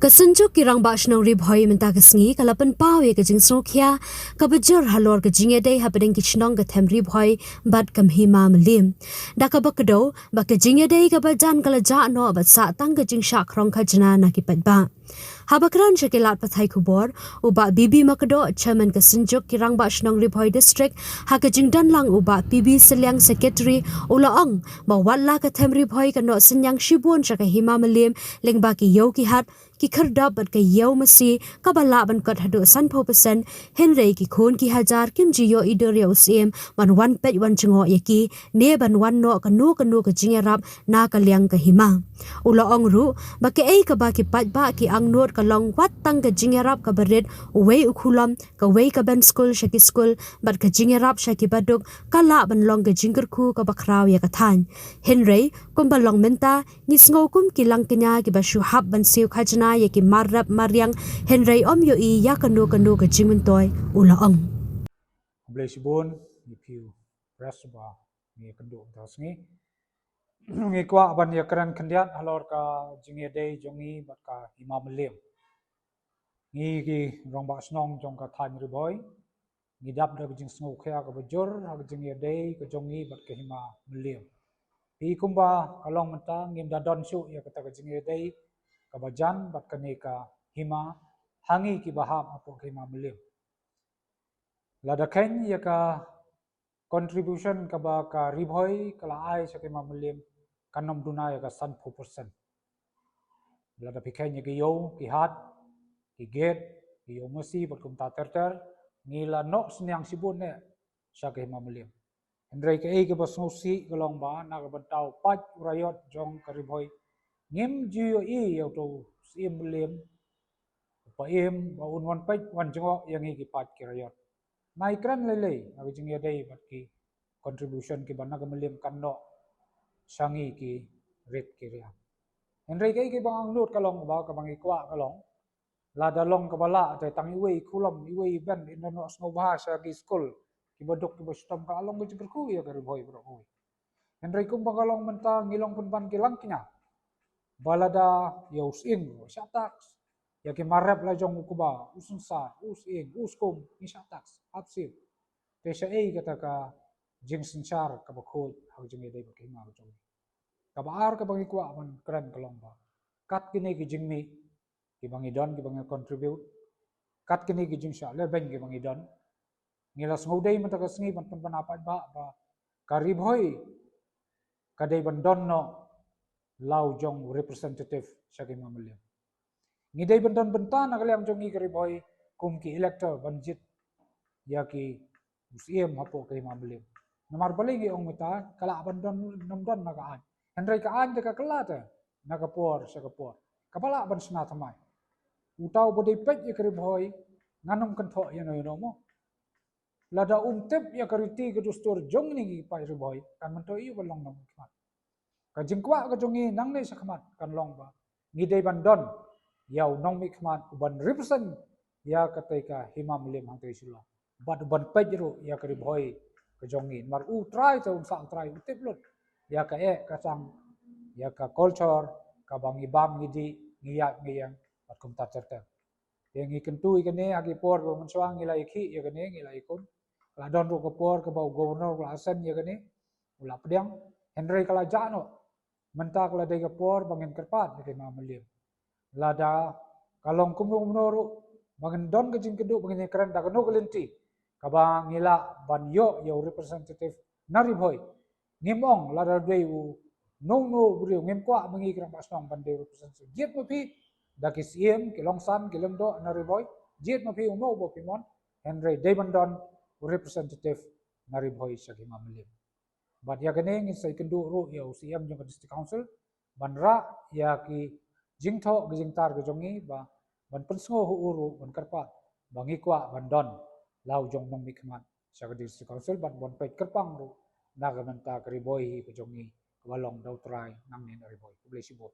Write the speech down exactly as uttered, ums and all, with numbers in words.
Ka Synjuk ki Rangbah Shnong Ri Bhoi mynta ka sngi ka la pynpaw ïa ka jingsngewkhia kaba jur halor ka jingïadei hapdeng ki shnong ka them Ri Bhoi bad ka Hima Mylliem. Da kaba kdew ba ka jingïadei kaba jan ka la jah noh bad sah tang ka jingshah khrong khajna na ki paidbah. Haba kren sha ki lad pathai khubor, u Bah B B Makdoh, Chairman ka Synjuk ki Rangbah Shnong Ri Bhoi District, ha ka jingdon lang u Bah P B Sylliang, Secretary, u la ong ba wat la ka them Ri Bhoi ka noh synñiang shibun sha ka Hima Mylliem lyngba ki ïew ki hat, ki khyrdop bad ka ïew masi kaba lah ban kot haduh sanphew percent, hynrei ki khun ki hajar kim ju ïoh i dur ïa u Syiem ban wan peit wan jngoh ïa ki ne ban wan noh kano kano ka jingïarap na ka liang ka hima. U la ong ruh ba kaei kaba ki paidbah ki angnud ka long wat tang ka jingïarap kaba rit, uwei u khulom, kawei ka ban skul sha ki skul bad ka jingïarap sha ki baduk ka lah ban long ka jingkyrkhu kaba khraw ïa ka thaiñ. Hynrei kumba long mynta, ngi sngew kum ki langkñia kiba shu hap ban siew khajna ïa ki mar rep mar riang, hynrei ym ïohi ïa kano kano ka jingmyntoi, u la ong. Khublei shibun ïa phi u press ba ngi kynduh mynta ka sngi. Ngi kwah ban ïakren khyndiat halor ka jingïadei jong ngi bad ka Hima Mylliem. Ngi ki rangbah shnong jong ka thaiñ Ri Bhoi ngi dap da ka jingsngewkhia kaba jur ha ka jingïadei ka jong ngi bad ka Hima Mylliem. Phi, kumba ka long mynta, ngim da don shuh ïa kata ka jingïadei kaba jan bad kane ka hima ha ngi kiba hap hapoh ka Hima Mylliem. Lada kheiñ ïa ka contribution kaba ka Ri Bhoi ka la ai sha ka Hima Mylliem, kan ym duna ïa ka sanphew percent. Lada phi kheiñ ïa ki ïew ki hat, ki gate, ki ïew masi bad kumta ter ter, ngi la noh synñiang shibun ne sha ka Hima Mylliem. Hynrei kaei kaba sngewsih ka long ba na ka bynta u paid u raiot jong ka Ri Bhoi, ngim ju ïohi ïa uto u Syiem Mylliem, u Paiem, ba un wan peit wan jngoh ïa ngi ki paid ki raiot. Nai kren lei lei ha ka jingïadei bad ki contribution kiba na ka Mylliem kan noh sha ngi ki rit ki riang. Hynrei kaei kaba nga angnud ka long ba kaba ngi kwah ka long, lada long kaba lah te tang iwei i khulom, iwei i ben, in da noh sngewbha sha ki skul, ki baduk kiba shitom, ka long ka jingkyrkhu ïa ka Ri Bhoi baroh kawei. Hynrei kumba ka long mynta, ngi long pynban ki langkñia ba lada ïa u Syiem ruh shah tax, ïa ki mar rep la jong u kba, u synsar, u Syiem, u Skum, ngi shah tax, hap siew. Te shaei kata ka jingsynshar kaba khuid ha ka jingïadei bad ka hima ka jong ngi? Kaba ar kaba ngi kwah ban kren ka long ba kat kine ki jingmih kiba ngi don, kiba ngi contribute, kat kine ki jingshah lehbeiñ kiba ngi don, ngi la sngewdei mynta ka sngi ban pynbna paidbah ba ka Ri Bhoi ka dei ban don noh la u jong u representative sha ka Hima Mylliem. Ngi dei ban don bynta na ka liang jong ngi ka Ri Bhoi kum ki elector ban jied ïa ki u Syiem hapoh ka Hima Mylliem. Namar balei ngi ong mynta, ka lah ban don, ym don na ka aiñ. Hynrei ka aiñ te ka kylla te na ka por sha ka por. Kaba lah ban shna thymmai. Uta uba dei peit ïa ka Ri Bhoi, ngan ym kynthoh ïano ïano mo. Lada um tip ïa ka riti ka dustur jong ngi ki paid Ri Bhoi, kan myntoi ïa u ban long nongmihkhmat. Ka jingkwah ka jong ngi nangne shakhmat kan long ba ngi dei ban don ïa u nongmihkhmat u ban represent ïa katei ka Hima Mylliem hangtei Shillong, bad u ban peit ruh ïa ka Ri Bhoi ka jong ngi. Namar u trai te un sah u trai, u tip lut ïa ka eh ka tang, ïa ka culture kaba ngi bam ngi dih, ngi ïaid ngi ïeng bad kumta ter ter. Te ngi kyntu ïa kane ha ki por ba mynshuwa ngi la ïakhih ïa kane, ngi la ïakhun. La don ruh ka por kaba u governor u la ascend ïa kane, u la pdiang. Hynrei ka la jah noh. Mynta ka la dei ka por ba ngin kyrpad ïa ka Hima Mylliem. Lada ka long kumno kumno ruh, ba ngin don ka jingkynduh, ba ngin ïakren da kano ka lynti kaba ngi lah ban ïoh ïa u representative na Ri Bhoi. Ngim ong lada dei uno uno u briew, ngim kwah ma ngi ki rangbah shnong ban dei representative. Jied ma phi da ki Syiem, ki Longsan, ki Lyngdoh na Ri Bhoi, jied ma phi uno uba phi mon, hynrei dei ban don u representative na Ri Bhoi sha ka Hima Mylliem. Bad ïa kane ngin sa ïakynduh ruh ïa u Syiem jong ka District Council ban rah ïa ki jingthoh ki jingtar ki jong ngi, ba ban pynsngew ha u ruh ban kyrpad ba ngi kwah ban don la u jong nongmihkhmat sha ka District Council, bad ban peit kyrpang ruh na ka bynta ka Ri Bhoi hi ka jong ngi kaba long da u trai nangne na Ri Bhoi. Khublei shibun.